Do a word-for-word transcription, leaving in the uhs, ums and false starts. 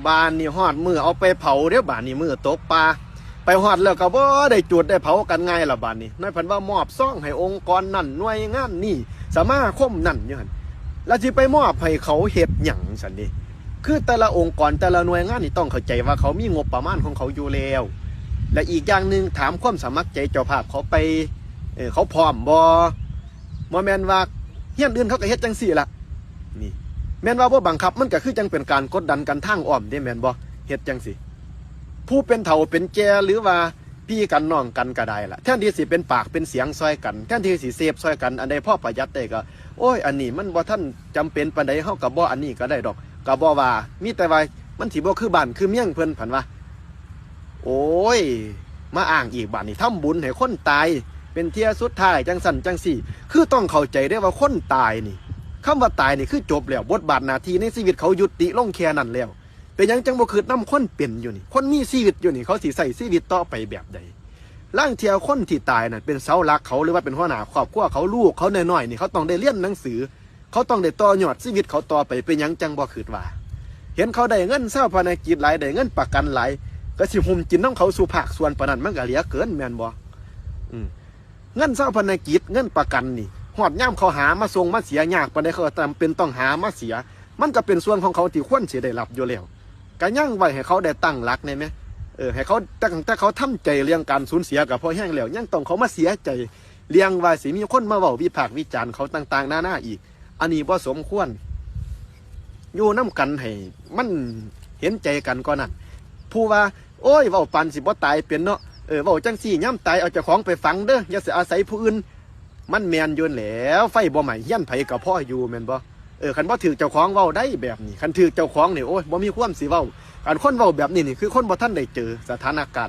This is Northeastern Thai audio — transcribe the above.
บานนี้ฮอดมื้อเอาไปเผาเด้อบานนี้มื้อตกปลาไปฮอดแล้วก็บ่ได้จุดได้เผากันง่ายละบานนี้นายเพิ่นว่ามอบซองให้องค์กรนั่นหน่วยงานนี่สมาคมนั่นอยู่หั่นแล้วสิไปมอบให้เขาเฮ็ดหยังซั่นเด้คือแต่ละองค์กรแต่ละหน่วยงานนี่ต้องเข้าใจว่าเขามีงบประมาณของเขาอยู่แล้วและอีกอย่างหนึ่งถามความสมัครใจเจ้าภาพเขาไปเออเขาพร้อมบ่บ่แม่นว่าเฮียนอื่นเขาก็เฮ็ดจังซี่ล่ะนี่แม่นว่าบ่บังคับมันก็คือจังเป็นการกดดันกันทางอ้อมเด้แม่นบ่เฮ็ดจังซี่ ผู้เป็นเฒ่าเป็นแก่หรือว่าพี่กันน้องกันก็ได้ล่ะแทนที่สิเป็นปากเป็นเสียงซอยกันแทนที่สิเซฟซอยกันอันใดพอประหยัดได้ก็โอ้ยอันนี้มันบ่ทันจำเป็นปานใดเฮาก็บ่อันนี้ก็ได้ดอกก็บ่ว่ามีแต่ว่ามันสิบ่คือบ้านคือเมืองเพิ่นพันว่าโอ้ยมาอ้างอีกบาดนี้ทำบุญให้คนตายเป็นเที่ยสุดท้ายจังซั่นจังซี่คือต้องเข้าใจได้ว่าคนตายนี่คำว่าตายนี่คือจบแล้วบทบาทหน้าที่ในชีวิตเขายุติลงแค่นั้นแล้ว เป็นหยังจังบ่คิดนำคนเป็นอยู่นี่ คนมีชีวิตอยู่นี่เขาสิใช้ชีวิตต่อไปแบบใดลางเทื่อคนที่ตายนั่นเป็นเสาหลักเขาหรือว่าเป็นหัวหน้าครอบครัวเขาลูกเขาน้อยๆนี่เขาต้องได้เรียนหนังสือ เขาต้องได้ต่อยอดชีวิตเขาต่อไปเป็นหยังจังบ่คิดว่า เห็นเขาได้เงินชาวพนกิจหลายได้เงินประกันหลายก็สิหุมกินนำเขาสู่ภาคส่วนปานนั้นมันก็เหลือเกินแม่นบ่อืม เงินชาวพนกิจเงินประกันนี่ฮอดยามเขาหามาส่งมาเสียยากปานใดเขาก็จำเป็นต้องหามาเสีย มันก็เป็นส่วนของเขาที่ควรสิได้รับอยู่แล้วก็ยังไว้ให้เขาได้ตั้งหลักแน่แหมเออให้เขาตั้งแต่เขาทำใจเรื่องการสูญเสียก็พอแฮงแล้วยังต้องเขามาเสียใจเรื่องว่าสิมีคนมาเว้าวิพากษ์วิจารณ์เขาต่างๆนานาอีกอันนี้บ่สมควร อยู่นำกันให้มันเห็นใจกันก่อนนั่นผู้ว่าโอ้ยเว้าปานสิบ่ตายเป็นเนาะเออเว้าจังซี่ยามตายเอาเจ้าของไปฝังเด้ออย่าสิอาศัยผู้อื่นมันแม่นอยู่แล้วไฟบ่ไหม้เฮียนไผก็พออยู่แม่นบ่เออคันบ่ถืกเจ้าของเว้าได้แบบนี้คันถืกเจ้าของนี่โอ้ยบ่มีความสิเว้าคันคนเว้าแบบนี้นี่คือคนบ่ทันได้เจอสถานการณ์